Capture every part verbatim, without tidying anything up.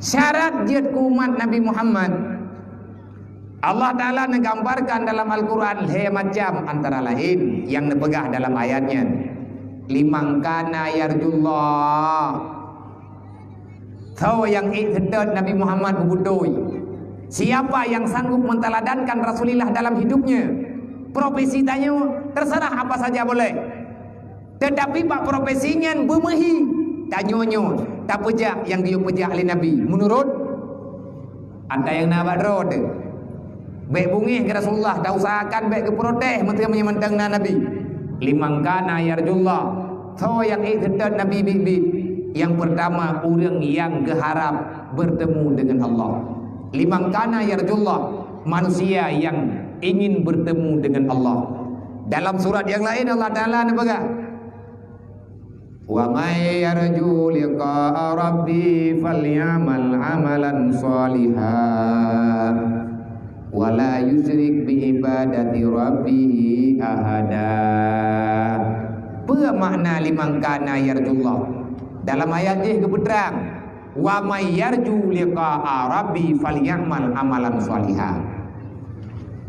Syarat jeuet keu umat Nabi Muhammad, Allah Ta'ala neugambarkan dalam Al-Quran lhée macam, antara laén nyang neupeugah dalam ayat nyan, "Liman kana yarjullah." Soe nyang ék seutôt Nabi Muhammad beubeutôi? Siapa yang sanggup menteladankan Rasulullah dalam hidupnya? Profesi tanyoe, terserah apa saja boleh. Tetapi bak profesi nyan beumeuhi, tanyoe nyoe tapeujak nyang geuyue peujak lé Nabi meunurot ata nyang na bak droe teuh. Bék beungéh keu Rasulullah, tausahakan bék geuprotes meusé meunyoe mantong na Nabi. "Liman kana yarjullah," soe nyang ék seutôt Nabi biet-biet? Yang pertama, ureuëng nyang geuharab bertemu dengan Allah. "Liman kana yarjullah," manusia yang ingin bertemu dengan Allah. Dalam surat yang lain Allah Ta'ala neupeugah, "Wa may yarju liqa'a rabbih falyamal amalan shalihan wa la yusyrik bi ibadati rabbih ahada." Peue makna "liman kana yarjullah"? Dalam ayat jih geupeutrang, "Wa may yarju liqa'a rabbi falyamal amalan shaliha."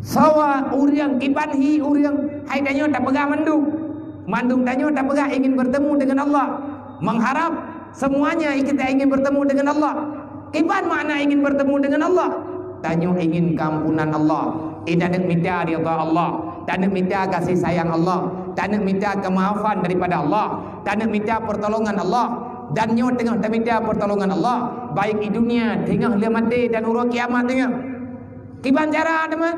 Soe ureuëng, kiban hi ureuëng, hai tanyoe tapeugah mandum. Mandum tanyoe tapeugah ingin bertemu dengan Allah, mengharap semuanya kita ingin bertemu dengan Allah. Kiban makna ingin bertemu dengan Allah? Tanyoe ingin keampunan Allah, taneuk mita ridha Allah, taneuk mita kasih sayang Allah, taneuk mita kemaafan daripada Allah, taneuk mita pertolongan Allah. Dan nyoe teungoh tamita pertolongan Allah, baik di dunia, teungoh lheueh maté dan uroe kiamat teungoh. Kiban cara teuma?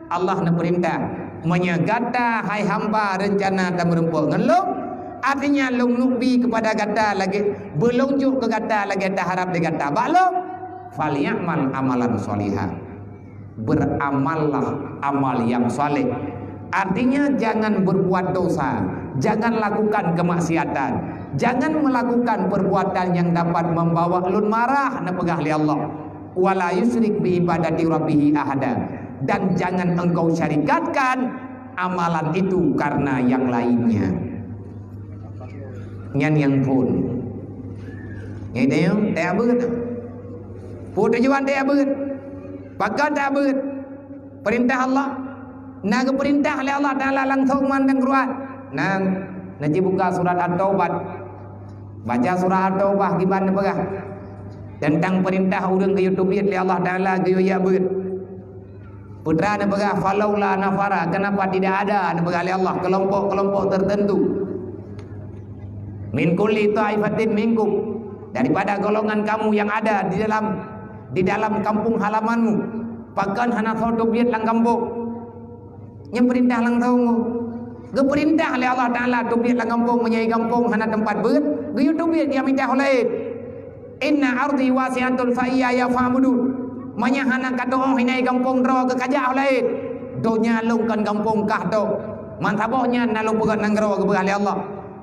Allah neupeurintah, "Meunyoe gata, hai hamba, reuncana tameurumpok ngon lôn, artinya lôn neuk bi keupada gata lagée, beulôn jok keu gata lagée taharab lé gata bak lôn, falyamal amalan shaliha." Beramallah amal yang saleh. Artinya, jangan berbuat dosa, jangan lakukan kemaksiatan, jangan melakukan perbuatan yang dapat membawa lôn marah, neupeugah lé Allah. "Wa la yusyrik bi ibadati rabbihi ahada," dan jangan engkau syarikatkan amalan itu karena yang lainnya. Nyan nyang phon. Nyan tanyoe, teuabeuet. Peue tujuan teuabeuet? Pakon teuabeuet? Peurintah Allah. Na geupeurintah lé Allah Ta'ala langsong man dan keuluar. Nang, na cibuka surat At-Taubah. Baca surat At-Taubah kiban neupeugah teuntang peurintah ureuëng geuyue teubiet lé Allah Ta'ala geuyue jak beuet. Peue teuma neupeugah, "Falaula nafara," kenapa tidak ada, neupeugah lé Allah, kelompok-kelompok tertentu. "Min kulli taifatin minkum," daripada golongan kamu yang ada di dalam, di dalam kampung halamanmu, pakon hana soe teubiet lam gampông. Nyan peurintah langsong. Geupeurintah lé Allah Ta'ala teubiet lam gampông, meunyoe gampông hana teumpat beuet, geuyue teubiet nyang mita ho laén. "Inna ardi wasi'atun fa iyaya fa'budun." Meunyoe hana ka tuoh inan gampông droe keu kajak ho laén. Donya lôn kon gampông kah tôh. Meusaboh nyan na lôn peugét nanggroe geupeugah lé Allah.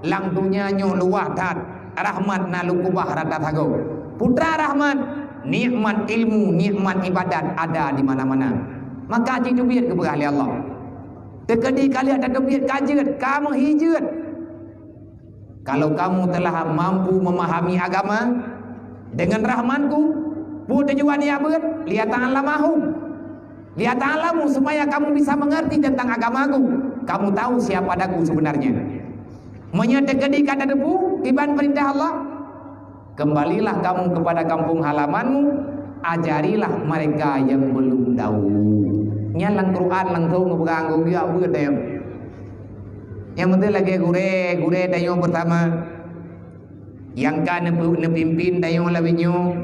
Lam donya nyoe luwah that, rahmat na lôn keubah rata sagoe. Peue teuma rahmat, nikmat ilmu, nikmat ibadat ada di mana-mana. Maka jiteubiet geupeugah lé Allah. Teukeudi ka lheueh tateubiet ka jeuet, ka meuhi jeuet. Kalau kamu telah mampu memahami agama dengan rahmatku, peue tujuan jak beuet? Liyata'allamahum. Liyata'allamu, supaya kamu bisa mengerti tentang agamaku. Kamu tahu siapa daku sebenarnya. Meunyoe teukeudi ka tateupeue kiban peurintah Allah, kembalilah kamu kepada kampung halamanmu, ajarilah mereka yang belum tahu. Nyan lam Quran langsong geupeugah, geuyue jak beuet nyan. Nyang meuteun lagée gurée, gurée tanyoe bersama. Nyang ka neupeu-, neupimpin tanyoe lawét nyoe.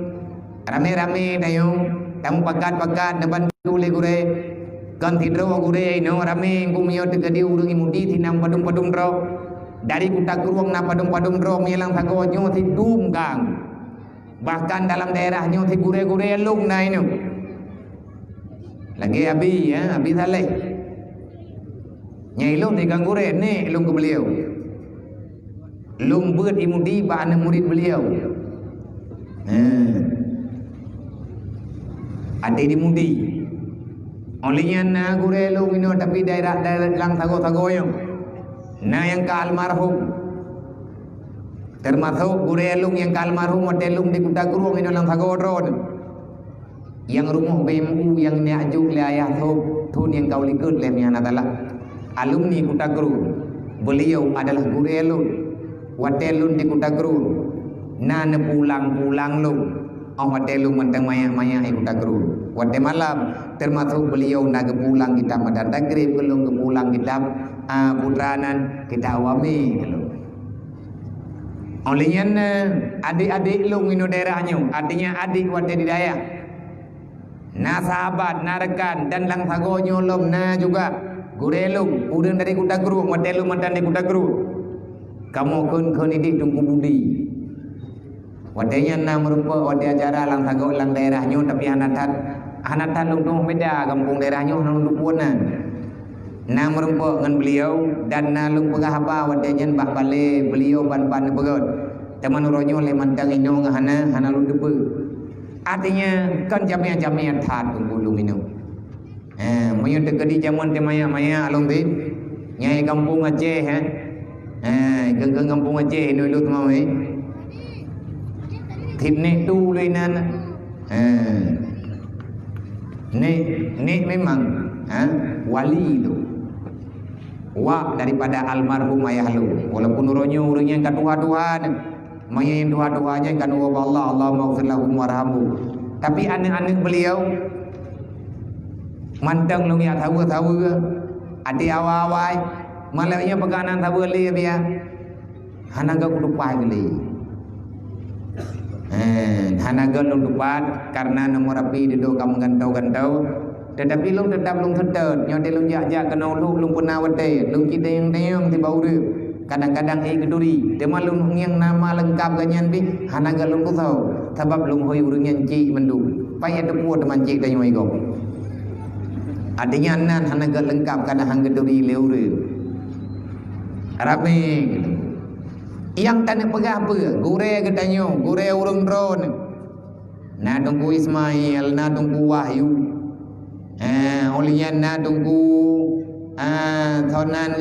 Ramé-ramé tanyoe, tamupakat-pakat neubantu lé gurée. Kon sidroe gurée inoe ramé, engkau meunyoe teukeudi ureuëng Yahudi sinan padum-padum droe. Dari Kuta Krueng na padum-padum droe, meunyoe lam sagoe nyoe sidum gang. Bahkan dalam daerah nyoe sigurée-gurée lôn na inoe. Lagée Abi, ya, Abi Saleh. Nyang ilôn di Gang Gurée, nek ilôn keu beliau. Lôn beuet di Mudi bak aneuk murit beliau. Ha. Até di Mudi. Óh lheueh nyan na gurée lôn inoe, tapi daerah-daerah lam sagoe-sagoe nyoe. Na nyang ka almarhum. Teumasok gurée lôn nyang ka almarhum watée lôn di Kuta Krueng inoe lam sagoe droe. Nyang rumoh B M U nyang neujok lé ayah sôb thon nyang ka u likot lé meuhana salah. Alumni Kuta Krueng. Beliau adalah gurée lôn. Watée lôn di Kuta Krueng, na neupulang-pulang lôn. Óh watée lôn mantong manyak-manyak di Kuta Krueng. Watée malam, teumasok beliau na geupulang kitab Madan Takrib keu lôn, geupulang kitab, a, Putra nan, kitab Awami keu lôn. Óh lheueh nyan, eh, adék-adék lôn inoe daerah nyoe, artinya adék watée di dayah. Na sahabat, na rekan, dan lam sagoe nyoe lom na juga gurée lôn, ureuëng dari Kuta Krueng, watée lôn mantong di Kuta Krueng. Kamoe kheun-kheun idéh Teungku Budi. Watée nyan na meurumpok watée acara lam sagoe lam daerah nyoe, tapi hana that, hana that lôn tuoh beda gampông daerah nyoe hana lôn tuoh na. Na meurumpok ngon beliau dan na lôn peugah haba watée nyan bak balée beliau ban-ban neupeugét. Teuma uroe nyoe lé mantong inoe hana, hana lôn teupeue. Artinya, kon jamé-jamé that Teungku lôn inoe. Eh, meunyoe teukeudi jameun teuh manyak-manyak along teuh, nyang gampông Aceh, eh. Eh, keu-keu gampông Aceh inoe lôn teuma weh. Tieb nek tu lé nan. Eh. Nek, nek memang, ha, wali tu. Wak daripada almarhum ayah lôn. Walaupun uroe nyoe ureuëng nyang ka tuha-tuha nyan. Meunyoe nyang tuha-tuha nyan ka neuwoe bak Allah, Allahumma ighfir lahum warhamhum. Tapi aneuëk-aneuëk beliau mantong lôn jak saweue-saweue, até awai-awai, malam nyoe peugah nan saweue lé biya. Hana gét kutupat lé. Eh, hana gét lôn tupat karena nomor api dudoe ka meugantoe-gantoe. Tetapi lôn tetap lôn seutôt, nyoe teuh lôn jak-jak keunoe lhok lôn peuna watée, lôn cit teunyong-teunyong sibawa ureuëng. Kadang-kadang ék geuturi, teuma lôn ngieng nama leungkab geuh nyan pih hana gét lôn tusoe, sabab lôn hôi ureuëng nyan cit mandum. Payah teupeue teuma cit tanyoe igoe. Artinya nan hana gét leungkab kana han geuturi lé ureuëng. Ramé gitu. Nyang taneuk peugah peue? Gurée geutanyoe, gurée ureuëng droeneuh. Na Teungku Ismail, na Teungku Wahyu. Eh, óh lheueh nyan na Teungku, ah, Sonan.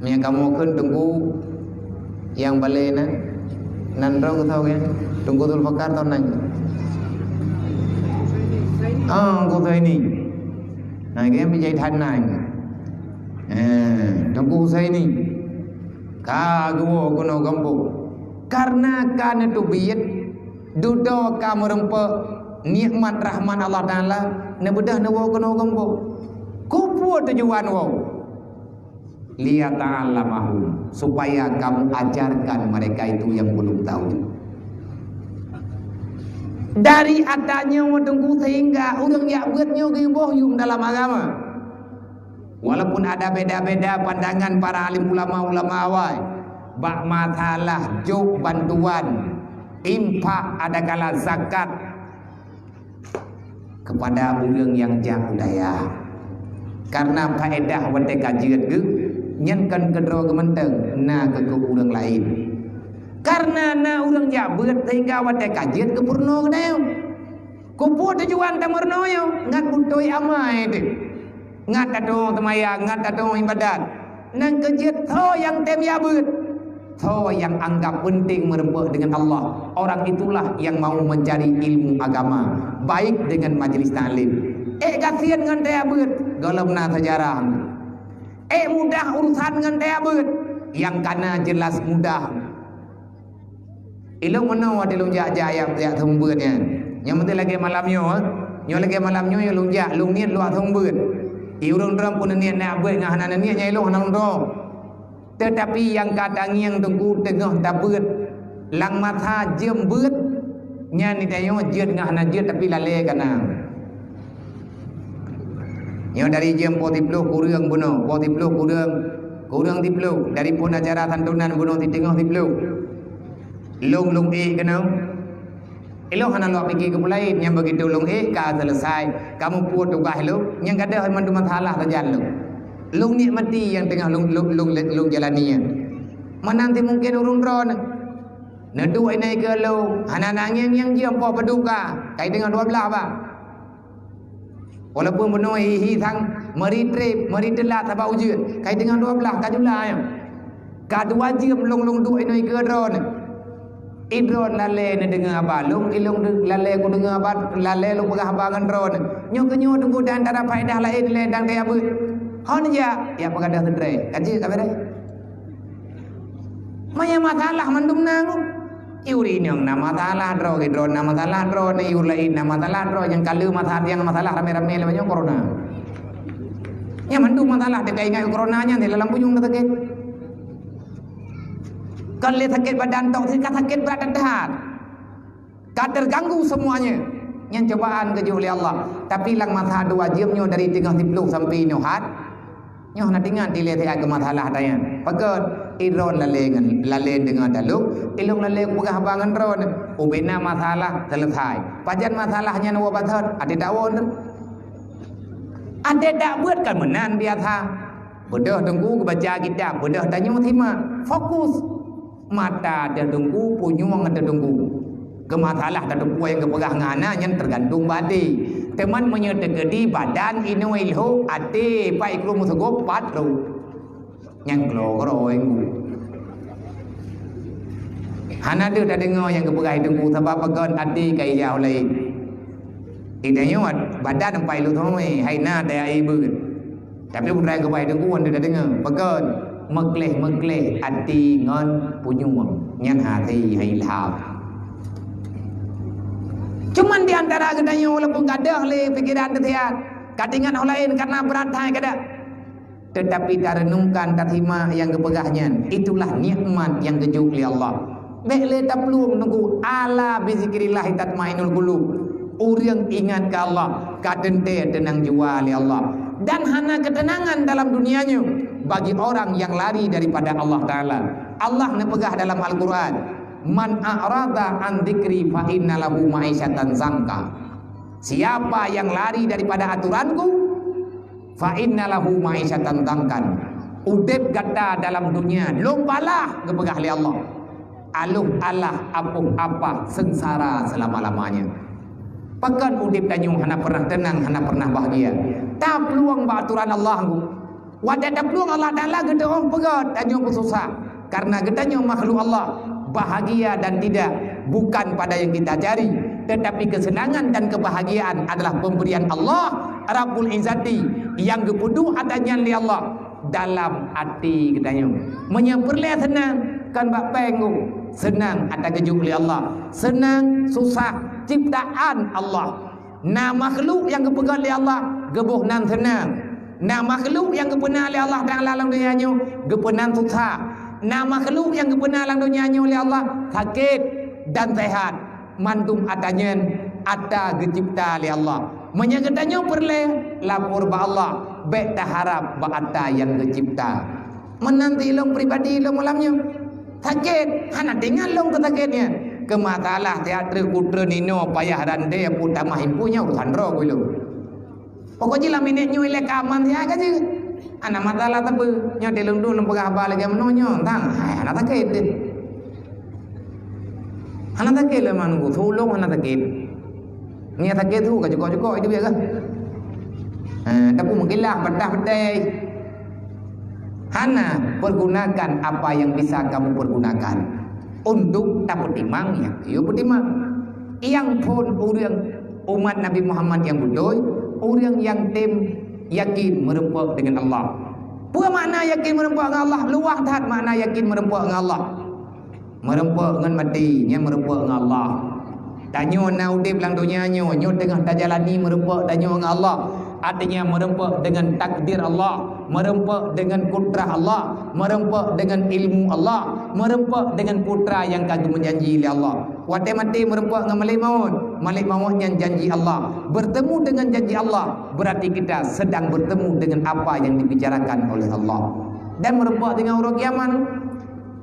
Nyang kamoe kheun Teungku nyang balée na. Nan droe keu soe nyan? Teungku Zulfikar Sonan. Ah, Teungku Zaini. Nah, dia menjadi Hanan. Eh, Teungku Husaini. Ka geuwoe keunoe gampông. Karena ka neuteubiet, dudoe ka meurumpok nikmat rahmat Allah Taala, neubeudôh neuwoe keunoe gampông. Keupeue tujuan woe? Liyata'allamahum, supaya kamu ajarkan mereka itu yang belum tahu. Dari ata nyoe Teungku sehingga ureuëng jak beuet nyoe geuboh yum dalam agama. Walaupun ada beda-beda pandangan para alim ulama-ulama awai bak masalah jok bantuan, infak, adakala zakat kepada ureuëng nyang jak u dayah. Karena faedah watée ka jeuet geuh, nyan kon keudroe geuh mantong, na keu ureuëng laén. Karena na ureuëng jak beuet sehingga watée ka jeuet geupeurunoe geutanyoe. Keupeue tujuan tameurunoe nyoe? Ngat beutôi amai teuh. Ngat tatong seumayang, ngat tatong ibadat. Nang keu jeuet soe nyang tem jak beuet, soe nyang anggap penting meureumpok dengan Allah, orang itulah yang mau mencari ilmu agama, baik dengan majelis taklim. Ék gasien ngon tajak beuet, gohlom na seujarah. Ék mudah urusan ngon tajak beuet, nyang kana jelas mudah. Ilôn meunoe watée lôn jak-jak jak, jak thôn beuet nyan. Nyoe meuteuk lagée malam nyoe, eh. Nyoe lagée malam nyoe lôn jak, lôn niet lôn thôn beuet. I ureuëng droe pun niet neujak beuet ngon hana niet, nyan ilôn hana lôn droe. Teutapi nyang ka tangieng Teungku teungoh tabeuet, lam masa jeuem beuet, nyan tanyoe jeuet ngon hana jeuet tapi lalée kana. Nyoe dari jeuem poh siploh kureueng bunoe, poh siploh kureueng, kureueng siploh, dari phon acara santunan bunoe siteungoh siploh. Lôn, lôn ék keunoe. Ilôn hana lôn pike keu peulaén, nyang begitu lôn ék ka selesai, ka muphom tugaih lôn, nyang gadôh mandum masalah sajan lôn. Lôn nikmati nyang teungoh lôn, lôn, lôn, lôn jalani nyan. Meunan ti mungken ureuëng droeneuh. Neuduek inan keu lôn, hana na ngieng-ngieng jeuem poh padub ka, kai teungoh dua blaih bah. Walaupun bunoe hi-hi sang meuri trép, meuri teulat sabab ujeuen, kai teungoh dua blaih ka jula nyoe. Ka dua jeuem lôn, lôn duek inoe ikeue droeneuh. Idroe lalée neudeungoe haba lôn, ilôn de-, lalée kudeungoe haba, lalée lôn peugah haba ngon droeneuh. Nyoe keunyoe teungku di antara faedah laén lé dang teuabeuet. Hon jak, ya peugah dah seudré. Ka jeuet ka beureh. Maya masalah mandum na ngon. Yue ureueng inong na masalah droe, droe na masalah droe, yue ureueng laén na masalah droe, nyang ka lheueh masalah, nyang masalah ramé-ramé lé nyoe corona. Nyang mandum masalah teuka ingat corona nyan di dalam punyueng sakét. Kon lé sakét badan tok, ka sakét brat that-that. Ka terganggu semuanya. Nyan cobaan geujok lé Allah. Tapi lam masa dua jeuem nyoe dari teungoh siplôh sampai nyoe hat, nyoe na teuingat dilée siat keu masalah tanyan. Pakon? Idroe lalée ngon, lalée deungoe dalok, ilôn lalée kupeugah haba ngon droeneuh. Ubena masalah selesai. Pajan masalah nyan woe bathon, até tawon. Até dak buet kan meunan biasa. Beudôh teungku geubaca kitab, beudôh tanyoe simak. Fokus. Mata teuh teungku, punyueng teuh teungku. Keu masalah tateupeue nyang geupeugah ngon hana nyan teugantung bak até. Teuma meunyoe teukeudi badan inoe ilhok, até pat ikrung meuseugop pat rhot. Nyang keudroe-droe teungku. Hana deuh tadeungoe nyang geupeugah teungku sabab pakon até ka ijak u laén. Itanyoe badan pat ilhok teuma hai na taya ié beuet. Tapi peue nyang geubai teungku wan teudeungoe, pakon? Meukleh-meukleh até ngon punyueng. Nyan hase hai ilham. Cuman di antara geutanyoe walaupun gadôh lé pikeran teusiat, ka teuingat ho laén karena brat hai kada. Tetapi tarenungkan, tasimak nyang geupeugah nyan, itulah nikmat nyang geujok lé Allah. Bék lé taplueng teungku, ala bizikrillahi tatmainnul qulub. Ureuëng ingat keu Allah, ka teuntée teunang jiwa lé Allah. Dan hana keuteunangan dalam dunia nyoe bagi orang yang lari daripada Allah Taala. Allah neupeugah dalam Al-Quran, "Man a'rada an dzikri fa inna lahu ma'isyatan dzanka." Siapa yang lari daripada aturanku, "Fa inna lahu ma'isyatan dzankan." Udeb gata dalam dunia lom balah, geupeugah lé Allah. Aloh alah apoh apah seungsara selama-lamanya. Pakon udeb tanyoe hana pernah teunang, hana pernah bahagia? Taplueng bak aturan Allah, Bu. Watée taplueng Allah Taala geuteuôh peugét tanyoe peususah. Karena geutanyoe makhluk Allah, bahagia dan tidak bukan pada yang kita cari, tetapi kesenangan dan kebahagiaan adalah pemberian Allah Rabbul Izzati yang geupeuduek atra nyan lé Allah dalam até geutanyoe. Meunyoe peureulée seunang, kon bak péng, seunang atra geujok lé Allah, seunang susah ciptaan Allah. Na makhluk nyang geupeugét lé Allah geuboh nan seunang. Na makhluk nyang geupeuna lé Allah Taala lam donya nyoe geupeuna susah. Na makhluk nyang geupeuna lam donya nyoe lé Allah sakét dan sehat. Mandum atra nyan atra geucipta lé Allah. Meunyoe geutanyoe peureulée, lapor bak Allah, bék taharab bak atra nyang geucipta. Meunan ti lôn pribadi lôn malam nyoe. Sakét, hana teuingat lôn keu sakét nyan. Keu masalah teater kutre nino payah rande pu tamah impu nyan urusan droe keu lôn. Pokok jih lam minét nyoe ilée ka aman siat ka jeuet. Hana masalah teupeu. Nyoe di lôn dum lôn peugah haba lagée meunoe nyoe, tang, hai, hana sakét deh. Hana sakét lé manunggu, sulông hana sakét. Nyang sakét tu ka cukok-cukok itu biasa. Ha, tapi meukilah, pedah petai. Hana, pergunakan apa yang bisa kamu pergunakan untuk tapeutimang nyang yue peutimang. Nyang phon ureuëng umat Nabi Muhammad nyang beutôi, ureuëng nyang tem yakin meureumpok dengan Allah. Peue makna yakin meureumpok ngon Allah? Luwah that makna yakin meureumpok ngon Allah. Meureumpok ngon maté, nyan meureumpok ngon Allah. Tanyoe na udeb lam donya nyoe, nyoe teungoh tajalani meureumpok tanyoe ngon Allah. Artinya meureumpok dengan takdir Allah, meureumpok dengan kudrah Allah, meureumpok dengan ilmu Allah, meureumpok dengan putra nyang ka geumeujanji lé Allah. Watée maté meureumpok ngon malaikat maut, malaikat maut nyan janji Allah. Bertemu dengan janji Allah berarti kita sedang bertemu dengan apa yang dibicarakan oleh Allah. Dan meureumpok dengan uroe kiamat.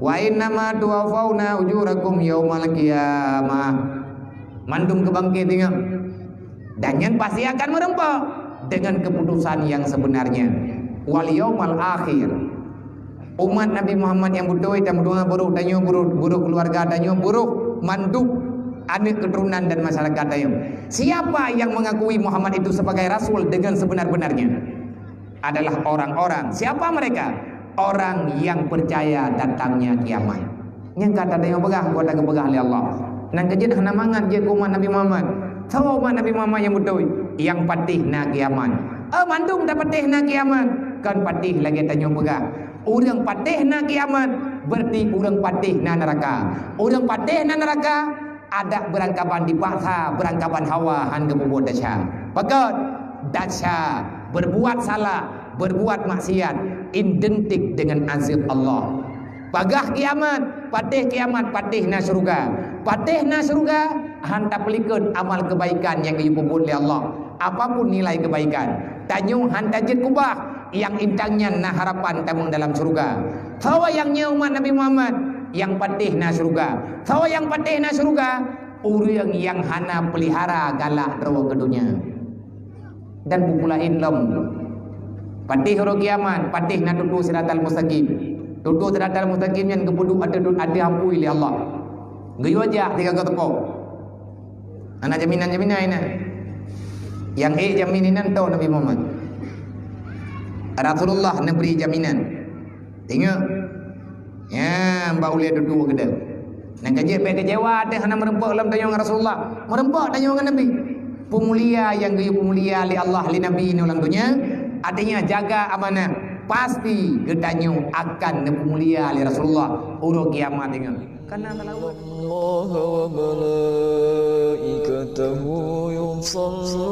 "Wa innama tuwaffauna ujurakum yaumal qiyamah." Mandum geubangkét teungoh. Dan nyan pasti akan meureumpok dengan keputusan yang sebenarnya. Wal yaumal akhir. Umat Nabi Muhammad nyang beutôi, dan meudoá buruh tanyoe, buruh, buruh keluarga tanyoe, buruh mandum aneuk keuturonan dan masyarakat tanyoe. Siapa yang mengakui Muhammad itu sebagai rasul dengan sebenar-benarnya? Adalah orang-orang. Siapa mereka? Orang yang percaya datangnya kiamat. Nyang ka tanyoe peugah, ka geupeugah lé Allah. Nyang keujeuet hana mangat jeuet keu umat Nabi Muhammad. Soe umat Nabi Muhammad nyang beutôi? Nyang patéh na kiamat. Eh, mandum tapatéh na kiamat. Kon patéh lagée tanyoe peugah. Ureuëng patéh na kiamat, berarti ureuëng patéh na neuraka. Ureuëng patéh na neuraka, adak beurangkaban dipaksa, beurangkaban hawa hán geupeubuet desya. Pakon? Desya, berbuat salah, berbuat maksiat, identik dengan azab Allah. Pagah kiamat, patéh kiamat, patéh na syeuruga. Patéh na syeuruga, hán tapeulikot amal keubaikan nyang geupeubuet lé Allah. Apapun nilai keubaikan, tanyoe hán tajeuet kubah, nyang intan nyan na harapan tamong dalam syeuruga. Soe nyang nyoe umat Nabi Muhammad, nyang patéh na syeuruga. Soe nyang patéh na syeuruga? Ureuëng nyang hana peulihara galak droe keu donya. Dan buku laén lom. Patéh uroe kiamat, patéh na tutoe siratal mustaqim. Tutoe siratal mustaqim nyan geupeuduek ateueh, ateueh apui lé Allah. Geuyue jak sigoe teupok. Hana jaminan-jaminan inan. Nyang ék jamin inan toh Nabi Muhammad. Rasulullah neubri jaminan. Ingat. Ya, bak ulée dudoe keudeh. Nyang ka jeuet bék keucewa teuh hana meureumpok lom tanyoe ngon Rasulullah. Meureumpok tanyoe ngon Nabi. Peumulia nyang geuyue peumulia lé Allah, lé Nabi nyoe lam donya, artinya jaga amanah. Pasti geutanyoe akan neupeumulia lé Rasulullah uroe kiamat ingat. Karena salawat. الله وملائكته يصلون